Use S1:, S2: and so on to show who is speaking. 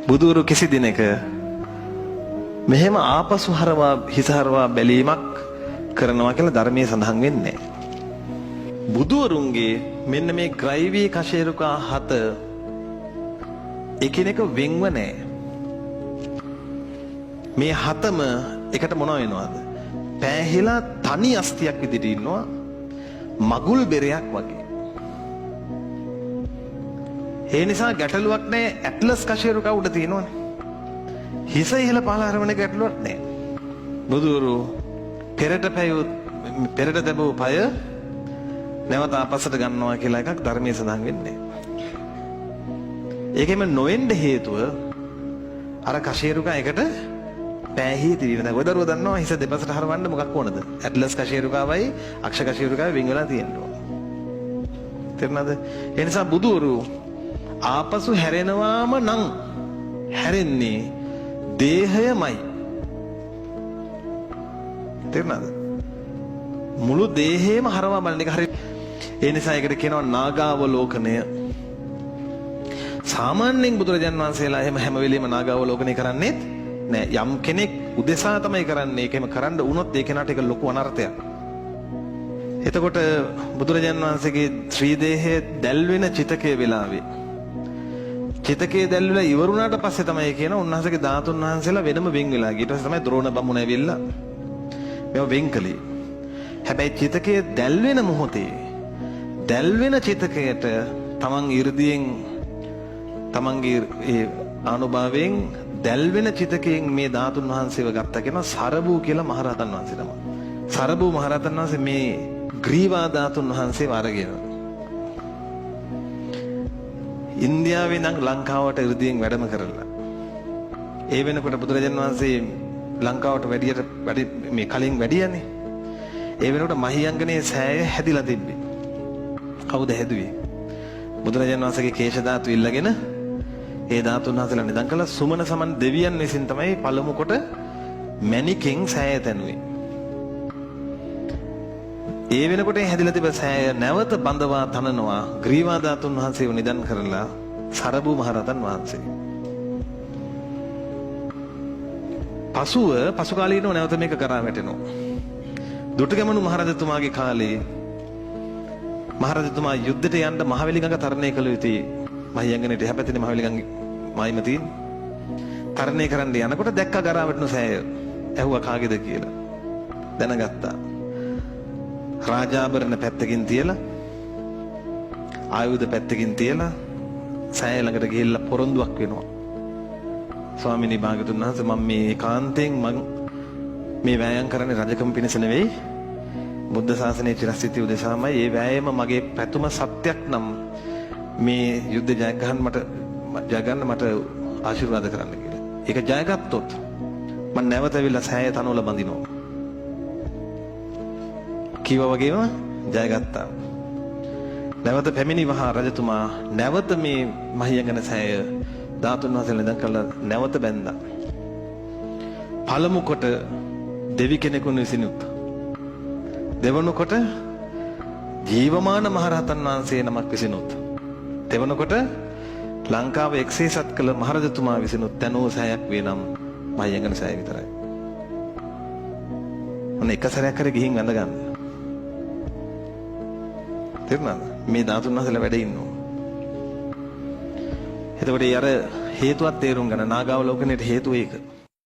S1: බුදුවරු කිසි දිනක මෙහෙම ආපසු හරවා හිස හරවා බැලීමක් කරනවා කියලා ධර්මයේ සඳහන් වෙන්නේ නැහැ. බුදුවරුන්ගේ මෙන්න මේ ග්‍රයිවී කශේරුකා හත එකිනෙක වෙන්ව නැහැ. මේ හතම එකට මොනව වෙනවද? පෑහිලා තනි අස්තියක් විදිහට ඉන්නවා, මගුල් බෙරයක් වගේ. ඒ නිසා ගැටලුවක් නෑ. ඇට්ලස් කශේරුකා උඩ තියෙනවනේ. හිස ඉහළ පහළ හරවන ගැටලුවක් නෑ. බුදුවරු පෙරට පැයු පෙරට තැබූ පය නැවත ආපස්සට ගන්නවා කියලා එකක් ධර්මයේ සඳහන් වෙන්නේ නෑ. ඒකෙම නොවෙන්න හේතුව අර කශේරුකා එකට පෑහී තිබීම. දැන් ඔය දරුවෝ දන්නවා හිස දෙපසට හරවන්න මොකක් ඕනද? ඇට්ලස් කශේරුකාවයි අක්ෂ කශේරුකාවයි වෙන් වෙලා තියෙන්න ඕන. තේරුණාද? ඒ නිසා බුදුවරු ආපසු හැරෙනවාම නම් හැරෙන්නේ දේහයමයි. තේරුණාද? මුළු දේහයම හරවා බලන එක හරි. ඒ නිසා ඒකට කියනවා නාගාවලෝකනය. සාමාන්‍යයෙන් බුදුරජාන් වහන්සේලා එහෙම හැම වෙලෙම නාගාවලෝකනය කරන්නේත් නෑ. යම් කෙනෙක් උදෙසා තමයි කරන්නේ. ඒක එහෙම කරන්න වුණොත් ඒ කෙනාට ඒක ලොකු අනර්ථයක්. එතකොට බුදුරජාන් වහන්සේගේ ශ්‍රී දේහය දැල් වෙන චිතකයේ වෙලාවේ, චිතකයේ දැල් වෙලා ඉවරුණාට පස්සේ තමයි කියන උන්වහන්සේගේ ධාතුන් වහන්සේලා වෙනම වෙන් වෙලා ගියේ. ඊට පස්සේ තමයි ද්‍රෝණ බමුණ ඇවිල්ලා මේව වෙන් කළේ. හැබැයි චිතකයේ දැල් වෙන මොහොතේ දැල් වෙන චිතකයට තමන් ඉර්ධියෙන්, තමන්ගේ ඒ ආනුභාවයෙන් දැල් වෙන චිතකයෙන් මේ ධාතුන් වහන්සේව ගත්තා කියනවා සරබු කියලා මහරහතන් වහන්සේ නම. සරබු මහරහතන් වහන්සේ මේ ග්‍රීවා ධාතුන් වහන්සේව අරගෙන ඉන්දියාවේ ඉඳන් ලංකාවට ඉර්ධියෙන් වැඩම කරලා, ඒ වෙනකොට බුදුරජාණන් වහන්සේ ලංකාවට වැඩියට වැඩි මේ කලින් වැඩියනේ. ඒ වෙනකොට මහියංගනේ සෑය හැදිලා තිබ්බේ. කවුද හැදුවේ? බුදුරජාණන් වහන්සේගේ කේශ ධාතු ඉල්ලගෙන ඒ ධාතුන් වහන්සේලා නිදන් කළා. සුමන සමන් දෙවියන් විසින් තමයි පළමු කොට මැණිකෙන් සෑය තැනුවේ. ඒ වෙනකොට හැදිලා තිබෙන සෑය නැවත බඳවා තනනවා ග්‍රීවා ධාතුන් වහන්සේව නිදන් කරලා සරබු මහරහතන් වහන්සේ. පසුව පසු කාලීනව නැවත මේක කරා වැටෙනවා. දුටුගැමුණු මහරජතුමාගේ කාලේ මහරජතුමා යුද්ධයට යන්න මහවැලි ගඟ තරණය කළ යුතුයි. මහියංගනේට එහා පැත්තේ මහවැලි ගඟ මහිම තියෙන්නේ. තරණය කරන්න යනකොට දැක්ක ගරා වැටුණු සෑය. ඇහුවා කාගේද කියලා. දැනගත්තා. රාජාභරණ පැත්තකින් තියලා, ආයුධ පැත්තකින් තියලා සෑය ළඟට ගිහිල්ලා පොරොන්දුවක් වෙනවා. ස්වාමිනී භාග්‍යවතුන් වහන්සේ, මම මේ ඒකාන්තයෙන් මං මේ වෑයම් කරන්නේ රජකම පිණිස නෙවෙයි, බුද්ධ ශාසනයේ චිරස්ථිතිය උදෙසාමයි. ඒ වෑයම මගේ පැතුම සත්‍යක් නම් මේ යුද්ධ ජය ගන්න මට ජය ගන්න මට ආශිර්වාද කරන්න කියලා. ඒක ජයගත්තොත් මං නැවත ඇවිල්ලා සෑය තනවල බඳිනවා. කිව්වා වගේම ජයගත්තා. නැවත පැමිණි වහා රජතුමා නැවත මේ මහියංගන සෑය ධාතුන් වහන්සේලා නිදන් කරලා නැවත බැන්දා. පළමු කොට දෙවි කෙනෙකුන් විසිනුත්, දෙවනු කොට ජීවමාන මහරහතන් වහන්සේ නමක් විසිනුත්, දෙවන කොට ලංකාව එක්සේසත් කළ මහරජතුමා විසිනුත් තනෝ සෑයක් වේ නම් මහියංගන සෑය විතරයි. ඔන්න එක සැරයක් හරි ගිහින් වැඳ ගන්න. තේරුණාද? මේ ධාතුන් වහන්සේලා වැඩ ඉන්නවා. එතකොට ඒ අර හේතුවක් තේරුම් ගන්න නාගාවලෝකනයේ හේතුව ඒක.